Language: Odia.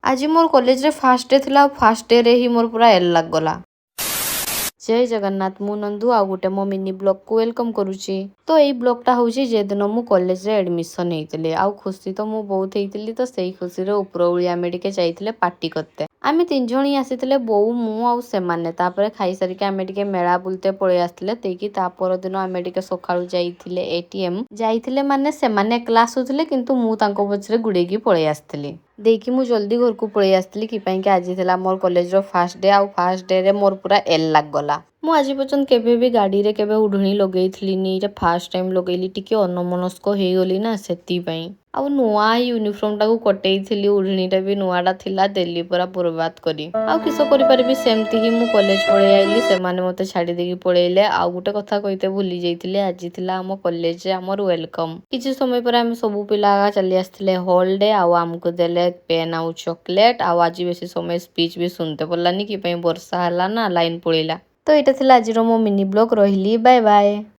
ଆଜି ମୋର କଲେଜରେ ଫାଷ୍ଟ ଡେ ଥିଲା ଆଉ ଫାଷ୍ଟ ଡେରେ ହିଁ ମୋର ପୁରା ଏଲ୍ ଲାଗଗଲା। ଜୟ ଜଗନ୍ନାଥ, ମୁଁ ନନ୍ଦୁ ଆଉ ଗୋଟେ ମୋ ମିନି ବ୍ଲଗକୁ welcome କରୁଛି। ତ ଏଇ ବ୍ଲଗଟା ହେଉଛି ଯେଦିନ ମୁଁ କଲେଜରେ ଆଡ଼ମିସନ୍ ହେଇଥିଲି ଆଉ ଖୁସି ତ ମୁଁ ବହୁତ ହେଇଥିଲି। ତ ସେଇ ଖୁସିରେ ଉପରଓଳି ଆମେ ଟିକେ ଯାଇଥିଲେ ପାର୍ଟି କରତେ। ଆମେ 3 ଜଣ ହିଁ ଆସିଥିଲେ, ବୋଉ, ମୁଁ ଆଉ ସେମାନେ। ତାପରେ ଖାଇସାରିକି ଆମେ ଟିକେ ମେଳା ବୁଲତେ ପଳେଇ ଆସିଥିଲେ। ଦେଇକି ତା ପରଦିନ ଆମେ ଟିକେ ସକାଳୁ ଯାଇଥିଲେ ଏଟିଏମ୍ ଯାଇଥିଲେ। ମାନେ ସେମାନେ ଏକଲା ଆସୁଥିଲେ, କିନ୍ତୁ ମୁଁ ତାଙ୍କ ପଛରେ ଗୁଡ଼େଇକି ପଳେଇ ଆସିଥିଲି। ଦେଇକି ମୁଁ ଜଲ୍ଦି ଘରକୁ ପଳେଇ ଆସିଥିଲି କି ପାଇଁକି ଆଜି ଥିଲା ମୋର କଲେଜର ଫାଷ୍ଟ ଡେ ଆଉ ଫାଷ୍ଟ ଡେରେ ମୋର ପୁରା ଏଲ୍ ଲାଗଗଲା। ମୁଁ ଆଜି ପର୍ଯ୍ୟନ୍ତ କେବେ ବି ଗାଡ଼ିରେ କେବେ ଓଢ଼ଣୀ ଲଗେଇଥିଲିନି। ଏଇଟା ଫାଷ୍ଟ ଟାଇମ୍ ଲଗେଇଲି, ଟିକେ ଅନ୍ୟମନସ୍କ ହେଇଗଲି ନା ସେଥିପାଇଁ। ଆଉ ନୂଆ ୟୁନିଫର୍ମଟାକୁ କଟେଇଥିଲି, ଓଢ଼ଣୀଟା ବି ନୂଆଟା ଥିଲା, ଦେଲି ପୁରା ବର୍ବାଦ କରି। ଆଉ କିସ କରିପାରିବି? ସେମିତି ହିଁ ମୁଁ କଲେଜ ପଳେଇ ଆଇଲି, ସେମାନେ ମୋତେ ଛାଡ଼ି ଦେଇକି ପଳେଇଲେ। ଆଉ ଗୋଟେ କଥା କହିତେ ଭୁଲି ଯାଇଥିଲି, ଆଜି ଥିଲା ଆମ କଲେଜରେ ଆମର welcome. କିଛି ସମୟ ପରେ ଆମେ ସବୁ ପିଲା ଚାଲି ଆସିଥିଲେ ହଲରେ ଆଉ ଆମକୁ ଦେଲେ ପେନ୍ ଆଉ ଚକୋଲେଟ୍। ଆଉ ଆଜି ବେଶୀ ସମୟ ସ୍ପିଚ୍ ବି ଶୁଣତେ ପଡ଼ିଲାନି କି ପାଇଁ ବର୍ଷା ହେଲା ନା ଲାଇନ୍ ପଳେଇଲା। ତ ଏଇଟା ଥିଲା ଆଜିର ମୋ ମିନି ବ୍ଲଗ୍। ରହିଲି, ବାଏ ବାଏ।